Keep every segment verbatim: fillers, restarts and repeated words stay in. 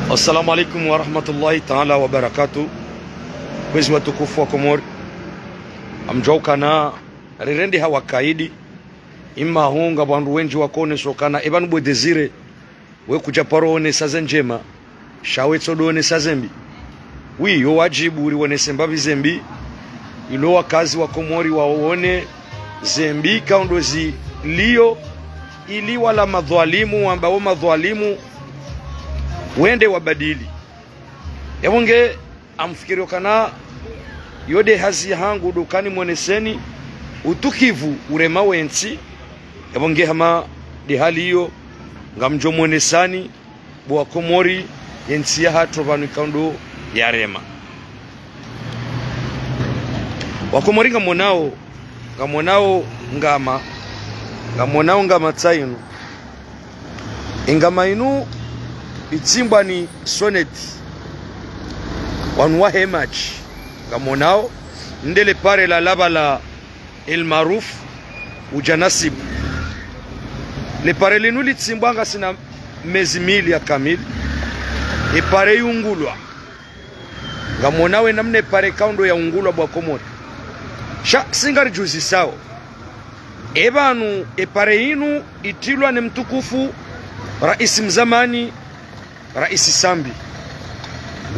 Assalamu alaikum warahmatullahi taala wabarakatuh. Kwezi watukufu wa Komori, ngamdjuao ukana rirende ha wakaidi, ima hu ngapvo wandru wendji wakoneso ukana epvanu bo Désiré, we kudja paro onesa ze ndjema, sha we tsodo onesa ze mbi. Oui, yo wadjibu uri onese mbapvi ze mbi, ili wakazi wa Komori waone ze mbi kaundo zilio, ili wala madhwalimu wamba wo madhwalimu wende wabadili. Epvo nge ngamfikiri ukana yo nde hazi yahangu ndo ukana nimoneseni utukivu urema wentsi. Epvo nge hama nde hali iyo, ngamdjo monesani bo wa Komori, yentsi yahatru pvanu ikaundo yarema. Wa Komori, ngamonao, ngamonao ngama, ngamonao ngama tsa inu. Engama inu itsimbwa ni Soned, wanu wa Hemaj. Ngamonao, nde le pare la laba la El Maarouf udja Nasib. Le pare linu litsimbwa ngasina mezi mili ya kamili, e pare yungulwa. Ngamonao enamna e pare ikaundo yaungulwa bo wa Komori. Sha si ngaridjuzisao, epvanu e pare inu itrilwa ne mtukufu raisi mzamani, raisi Sambi.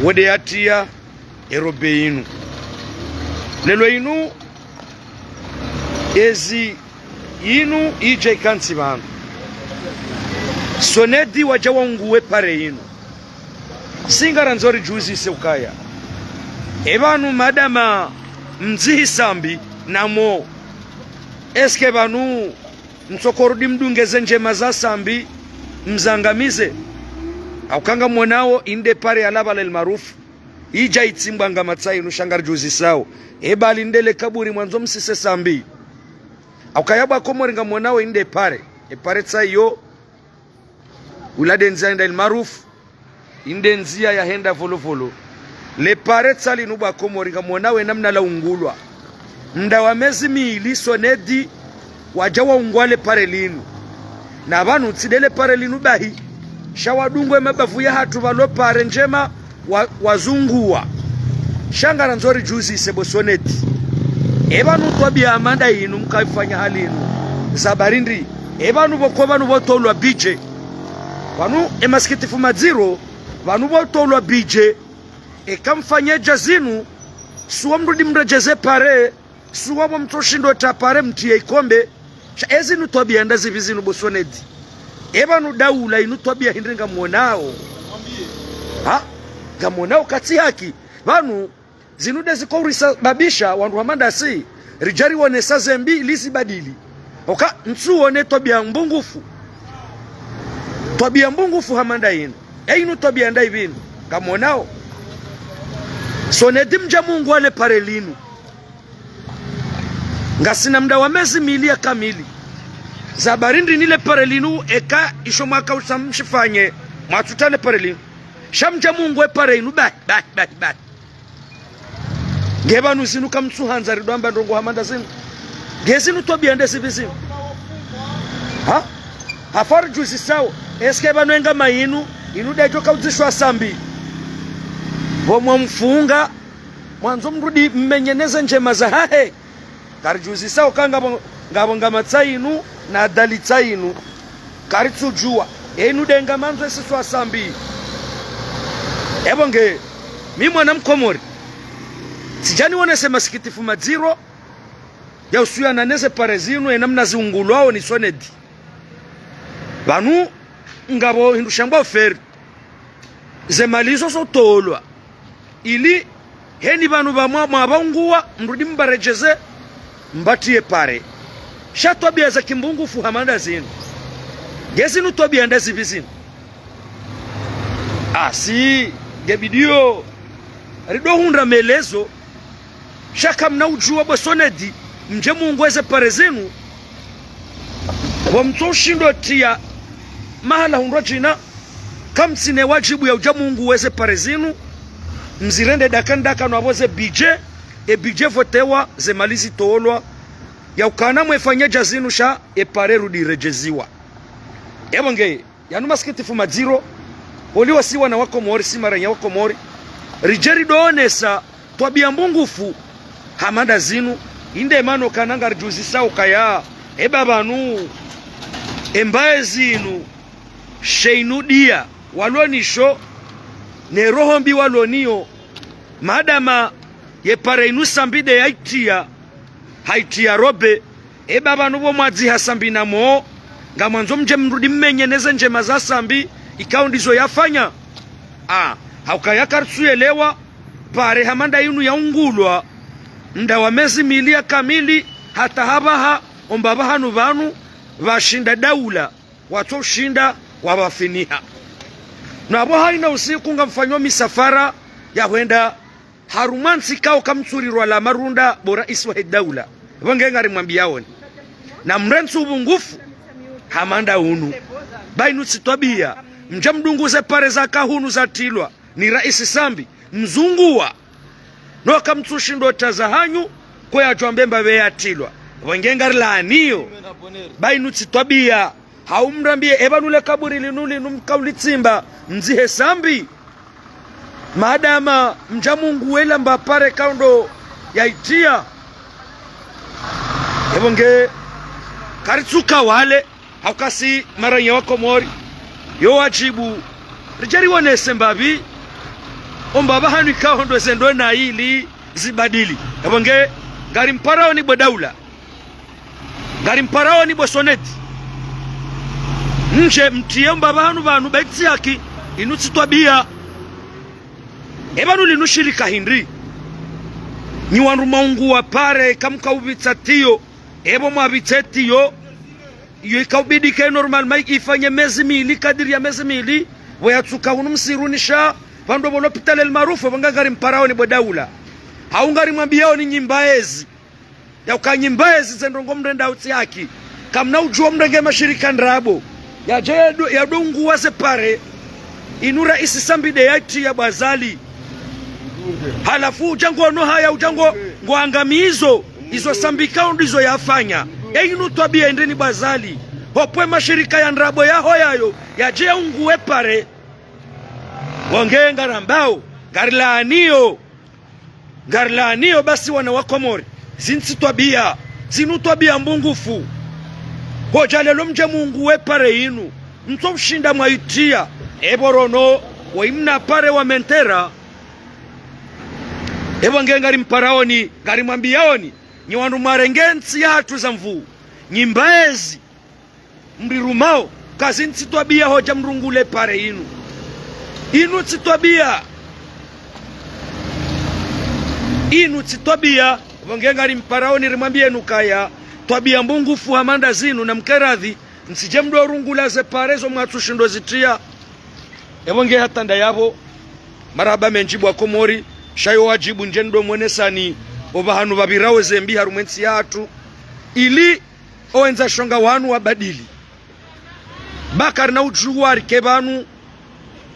Wo nde yatria e robe inu. Leo inu, ezi inu idja ikantsi pvanu. Soned wadja waungue pare inu. Si ngarandzo ridjuzise ukaya, epvanu madama mdzihi Sambi namo, est-ce que pvanu mtsokorudi mdunge ze ndjema za Sambi mzangamize? Hauka ngamonao inde pare ya laba la El Maarouf idja itsimbwa ngama tsa inu, sha ngaridjuzisao, epvali nde le kaburi mwandzo msise Sambi. Hauka ya bo wa Komori, ngamonao inde pare, e pare tsa iyo, ula nde ndzia yenda El Maarouf, inde ndzia yahenda Volovolo. Le pare tsa linu bo wa Komori, ngamonao enamna laungulwa. Mda wa mezi mili Soned wadja waungua le pare linu. Na pvanu tsi nde le pare linu bahi, sha wadungua e mabavu yahatru pvalo pare ndjema wa, wazungua. Sha ngarandzo ridjuzise bo Soned, epvanu twabia hama nda inu mkaifanya hali inu, za bari ndri? Epvanu pvoko pvanu pvotolwa budget. Pvanu e masikitifu madziro, pvanu pvotolwa budget. Eka mfanye dja zinu, suwa mrudi mredjeze pare, suwa pvo mtsoshindo tra pare mtriye ikombe. Sha ezinu twabia nda zipvi zinu bo Soned? Epvanu daula inu twabia hindri ngamonao? Ha? Ngamonao katsi haki? Pvanu zinu nde ziko urisababisha wandru hama ndasi ridja rionesa ze mbi ili zibadili. Oka ntsuone twabia mbungufu. Twabia mbungufu hama nda inu. E inu twabia nda ipvi inu? Ngamonao. Soned mdja muungua le pare linu. Ngasina mda wa mezi mili ya kamili. Za bari ndri ni le pare linu, eka isho mwaka usa mshifanye, mwatsutra le pare linu? Sha mdja muungue pare inu bahi, bahi, bahi, bahi. Nge pvanu zinu kamtsuhandza ridjo amba ndrongo hama nda zinu? Nge zinu twabia nda zipvi zinu? Ha? Hafadhali ridjuzisao, est-ce que pvanu engama inu, inu nde idjo kaudzishwa Sambi? Pvo mwamfunga, mwandzo mrudi mmenyeneze ndjema zahahe. Karidjuzisao ka ngapvo, ngapvo ngama tsa inu, na dali tsa inu. Karitsudjua. Enu nde ngamandzo esiswa Sambi. Epvo nge, mi mwana Mkomori, tsidja nionese masikitifu madziro ya uhusiana neze pare zinu, enamna ziungulwao ni Soned. Pvanu ngapvo hindru shambwao faire. Ze mali izo zotolwa ili heni pvanu pvamwa, mwapvaungua, mrudi mbaredjeze, mbatriye pare. Sha twabia za kimbungufu hama nda zinu. Nge zinu twabia nda zipvi zinu? Asi, nge bidiyo ridjo hundra melezo. Sha kamna udjua bo Soned, mdje muungue ze pare zinu, pvo mtso ushindo triya mahala hundru djina, kamtsina wadjibu ya udja muungue ze pare zinu, mzirende daka ndaka no apvo ze budget, e budget votewa, ze mali zitolwa, ya ukana mwefanya dja zinu sha e pare rudi redjeziwa. Epvo nge, yanu masikitifu madziro, Oli wasi wana wa Komori, si maranya wa Komori, ridje ridoonesa twabiya mbungufu hama nda zinu, inde mana ukana ngaridjuzisa ukaya, eba pvanu, embaye zinu, she inu diya, walo nisho, ne roho mbi walo niyo, madama ye pare inu Sambi nde yaitiya, haitiya robe, eba pvanu pvo mwadziha Sambi na mo, ngamwandzo mdje mrudi mmenye neze ndjema za Sambi, ikao ndizo yafanya. Ah, haukaya karitsuyelewa, pare hama nda inu yaungulwa, nda wa mezi mili ya kamili, hata hapvaha, omba pvahanu pvanu, pvashinda daula, watso ushinda, wapvafiniha. Na pvo haina usiku ngamfanyo misafara, ya hwenda, harumwa ntsi kao kamtsurirwa la marunda bo raisi wahe daula. Pvo nge ngarimwambiyaoni. Na mrentsi ubungufu, hama nda unu. Ba inu tsi twabiya, mdja mdunguze pare za kahunu zatilwa, ni raisi Sambi, mzunguwa. No kamtsushindo taza hanyu, ko yadjwambe mba pve yatilwa. Pvo nge ngarilaaniyo. Ba inu tsi twabiya, hau mrambiye, eba nule kaburi linu linu mkaulitsimba, mdzihe Sambi. Madama mdja munguwe lamba pare kao ndo yaitiya. Epvo nge karitsuka wale, hauka si maranya wa Komori. Yo wadjibu, ridje riwonese mbapvi, omba pvahanu ikao ndo zendo na ili zibadili. Epvo nge, ngarimparaoni bo daula. Ngarimparaoni bo Sonedi. Mdje mtiye omba pvahanu pvanu ba itsi haki, inu tsi twabiya. Eba pvanu linu shirika hindri. Nyi wandru mwaunguwa pare, kamkaupvitsa tiyo, epvo mwapvitse tiyo, iyo ikaubidi ke normal mai ifanye mezi mili, kadiri ya mezi mili, pvo yatsuka hunu msiruni sha, pvandru pvo lopitali El Maarouf, pvo nga ngarimparaoni bo daula. Hau ngarimwambiyaoni nyi mbaye zi. Yauka nyi mbaye zi ze ndrongo mrenda utsi haki. Kamna udjuwa mrenge mashirika ndrabo. Yadje yado, yado unguwa ze pare. Inu raisi Sambi nde yaitiya bo Azali. Halafu udja ngono haya udja ngo, ngo angamizo. Izo Sambi kao ndizo yafanya. E inu twabiya indrini bo Azali. Hopve mashirika ya ndrabo yaho yayo. Yadje yaunguwe pare. Pvo nge ngarambao. Ngarilaaniyo. Ngarilaaniyo basi wana wa Komori, zinu tsi twabiya, zinu twabiya mbungufu. Hodja lelo mdje munguwe pare inu, mtso ushinda mwaitiya, epvo rono, wo imna pare wa mentera. Epvo nge ngarimparaoni, ngarimwambiyaoni, nyi wandru mwarenge ntsi yahatru za nvu, nyi mbaye zi, mrirumao, ka zinu tsi twabiya hodja mrungule pare inu. Inu tsi twabiya. Inu tsi twabiya. Pvo nge ngarimparaoni rimwambiyeni ukaya, twabiya mbungufu hama nda zinu na mkeradhi, msidje mdo rungula ze pare zo mwatsushindo zitiya. Epvo nge hata nda yapvo, marahaba mendji bo wa Komori, sha yo wadjibu ndje ndo mwonesani, opvahanu pvapvirao ze mbi harumwa entsi yahatru. Ili, owendza shonga wanu wabadili. Ba karina udjuwa rike pvanu,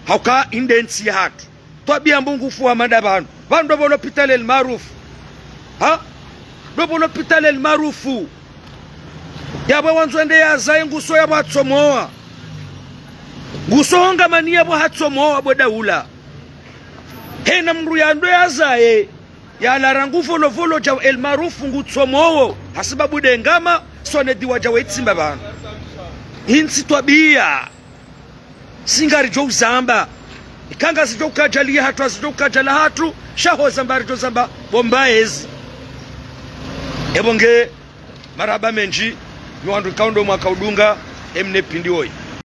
hauka inde ntsi yahatru. Twabiya mbungufu hama nda pvanu. Pvanu ndo pvo lopitali El Maarouf. Ha? Ndo pvo lopitali El Maarouf. Yapvo wandzo ende yazaye nguso yapvo hatsomowa. Nguso hongamani yapvo hatsomowa bo daula. Hena mndru yando yazaye. Yalawa rangu volovolo dja El Maarouf ngutsomowo, hasibabu nde ngama, Sonedi wadja waitsimba pvanu. Hindri twabiya. Si ngaridjo uzamba. Ika ngazidjo ukadjali yahatru, azidjo ukadjali hatru, sha ho zamba ridjo zamba bo mbaye zi. Epvo nge marahaba mendji, nyi wandru ikao ndo mwakaudunga, emne pvindi woyi.